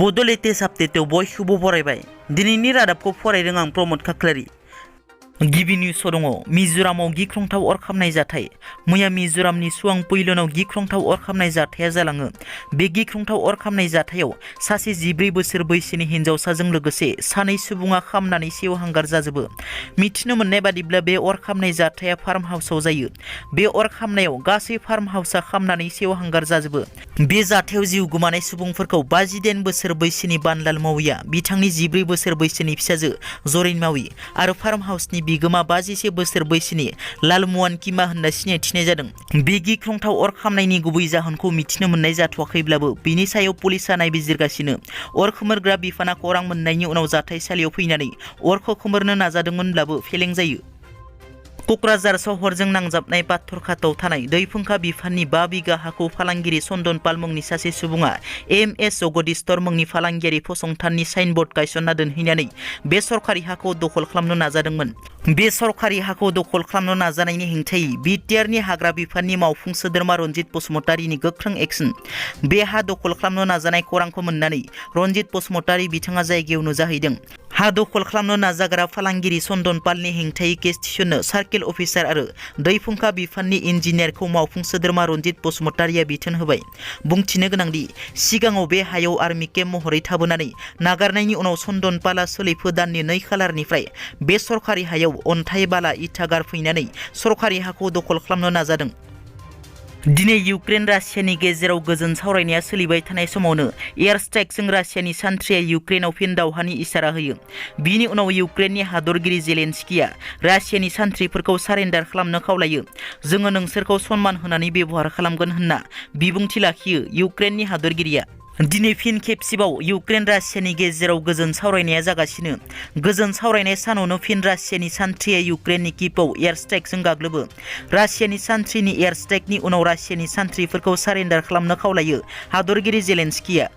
बड' लेटेस्ट आपडेटआव बयखौबो बरायबाय। दिनैनि रादाबखौ फरायदों आं प्रमद खाख्लारि। गिबि निउसआव दङ मिज'रामाव गिख्रंथाव अर खामनाय जाथाय। मैया मिज'रामनि सुवांपैलनआव गिख्रंथाव अर खामनाय जाथाया जालाङो। बे गिख्रंथाव अर खामनाय जाथायाव सासे 14 बोसोर बैसोनि हिन्जावसाजों लोगोसे सानै सुबुङा खामनानै सेवहांगार जाजोबो। मिथिनो मोननाय बादिब्ला बे अर खामनाय जाथाया फार्म हाउसआव जायो। बे अर खामनायाव गासै फार्म हाउसआ खामनानै सेवहांगार जाजोबो। बे जाथायाव जिउ गोमानाय सुबुंफोरखौ 52 बोसोर बैसोनि बानलाल माविया, बिथांनि 14 बोसोर बैसोनि फिसाजो जरिन मावि आरो फार्म हाउसनि बिगोमा 51 बोसोर बैसोनि लालमुवान किमा होनना सिनायथिनाय जादों। बे गिख्रंथाव अर खामनायनि गुबै जाहोनखौ मिथिनो मोननाय जाथ'वाखैब्लाबो बिनि सायाव पुलिसआ नायबिजिरगासिनो। अर खोमोरग्रा बिफाना खौरां मोननायनि उनाव जाथायसालियाव फैनानै अरखौ खोमोरनो नाजादोंमोनब्लाबो फेलें जायो। क'क्राझार सहरजों नांजाबनाय पाथरघाटआव थानाय दै फुंखा बिफाननि 5 बिगा हाखौ फालांगिरि चन्दन पाल मुंनि सासे सुबुङा एम.एस. जगदीश्वर मुंनि फालांगियारि फसंथाननि साइनबर्ड गायसनना दोनहैनानै बे सरखारि हाखौ दखल खालामनो नाजादोंमोन। बे सरखारि हाखौ दखल खालामनो नाजानायनि हेंथायै BTRनि हाग्रा बिफाननि मावफुं सोद्रोमा रन्जित बसुमतारीनि गोख्रों एक्सन। बे हा दखल खालामनो नाजानाय खौरांखौ मोननानै रन्जित बसुमतारी बिथाङा जायगायाव नुजाहैदों। हा दखल खालामनो नाजाग्रा फालांगिरि चन्दन पालनि हेंथायै केस थिसननो सार्केल अफिसार आरो दै फुंखा बिफाननि इन्जिनियारखौ मावफुं सोद्रोमा रन्जित बसुमतारीया बिथोन होबाय। बुंथिनो गोनांदि सिगाङाव बे हायाव आर्मि केम्प महरै थाबोनानै नागारनायनि उनाव चन्दन पालआ सोलिफु दाननि 2 खालारनिफ्राय बे सरखारि हायाव अन्थाइ बाला इथा गारफैनानै सरखारि हाखौ दखल खालामनो नाजादों। दिनै इउक्रेन रासियानि गेजेराव गोजोन सावरायनाया सोलिबाय थानाय समावनो एयार स्ट्राइकजों रासियानि सान्थ्रिया इउक्रेनाव फिन दावहानि इसारा होयो। बिनि उनाव इउक्रेननि हादरगिरि जेलेन्स्किया रासियानि सान्थ्रिफोरखौ सारेन्डार खालामनो खावलायो। जोङो नोंसोरखौ सनमान होनानै बेबहार खालामगोन होनना बिबुंथि लाखियो इउक्रेननि हादरगिरिया। दिनै फिन खेबसेबाव इउक्रेन रासियानि गेजेराव गोजोन सावरायनाया जागासिनो। गोजोन सावरायनाय सानावनो फिन रासियानि सान्थ्रिया इउक्रेननि किपआव एयार स्ट्राइकजों गाग्लोबो। रासियानि सान्थ्रिनि एयार स्ट्राइकनि उनाव रासियानि सान्थ्रिफोरखौ सारेन्डार खालामनो खावलायो हादरगिरि जेलेन्स्किया।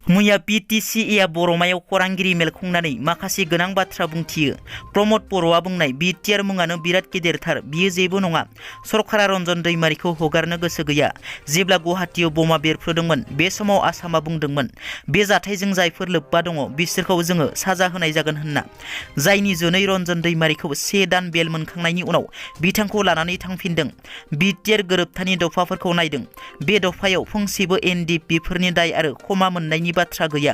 मैया PTCA बर'मायाव खौरांगिरि मेल खुंनानै माखासे गोनां बाथ्रा बुंथियो। प्रमद बर'आ बुंनाय BTR मुङानो बिराद गेदेरथार, बियो जेबो नङा। सरकारा रन्जन दैमारिखौ हगारनो गोसो गैया। जेब्ला गुवाहाटीआव बमा बेरफ्रुदोंमोन बे समाव आसामा बुंदोंमोन बे जाथायजों जायफोर लोब्बा दङ बिसोरखौ जोङो साजा होनाय जागोन होनना। जायनि जुनै रन्जन दैमारिखौ 1 दान बेल मोनखांनायनि उनाव बिथांखौ लानानै थांफिनदों। BTR गोरोबथानि दफाफोरखौ नायदों। बे दफायाव फंसेबो NDPफोरनि दाय आरो खमा मोननायनि बाथ्रा गैया।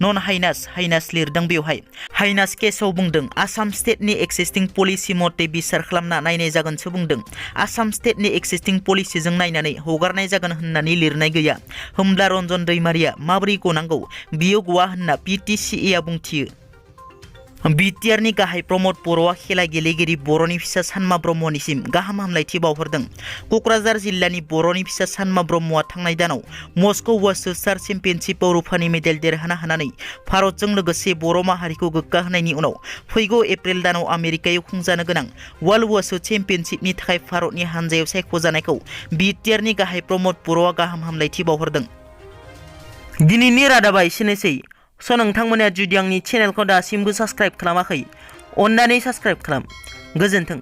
नन हाइनास लिरदों बेवहाय। हाइनास केसआव बुंदों आसाम स्टेटनि एक्सिस्टिं पलिसि मथे बिसार खालामना नायनाय जागोनसो बुंदों। आसाम स्टेटनि एक्सिस्टिं पलिसिजों नायनानै हगारनाय जागोन होननानै लिरनाय गैया। होमब्ला रन्जन दैमारिया माबोरै गनांगौ? बियो गवा होनना PTCA बुंथियो। BTRनि गाहाय प्रमद बर'आ खेला गेलेगिरि बर'नि फिसा सानमा ब्रह्मनिसिम गाहाम हामलायथि बावहरदों। क'क्राझार जिल्लानि बर'नि फिसा सानमा ब्रह्मआ थांनाय दानाव मस्क' वार्ल्ड चेम्पियनशिपआव रुफानि मेडेल देरहानो हानानै भारतजों लोगोसे बर' माहारिखौ गोग्गा होनायनि उनाव फैगौ एप्रिल दानाव आमेरिकायाव खुंजानो गोनां वर्ल्ड वार्ल्ड चेम्पियनशिपनि थाखाय भारतनि हानजायाव सायख'जानायखौ BTRनि गाहाय प्रमद बर'आ गाहाम हामलायथि बावहरदों। दिनैनि रादाबा एसेनोसै। नोंथांमोना जुदि आंनि चेनेलखौ दासिमबो साबस्क्राइब खालामाखै, अन्नानै साबस्क्राइब खालाम। गोजोन्थों।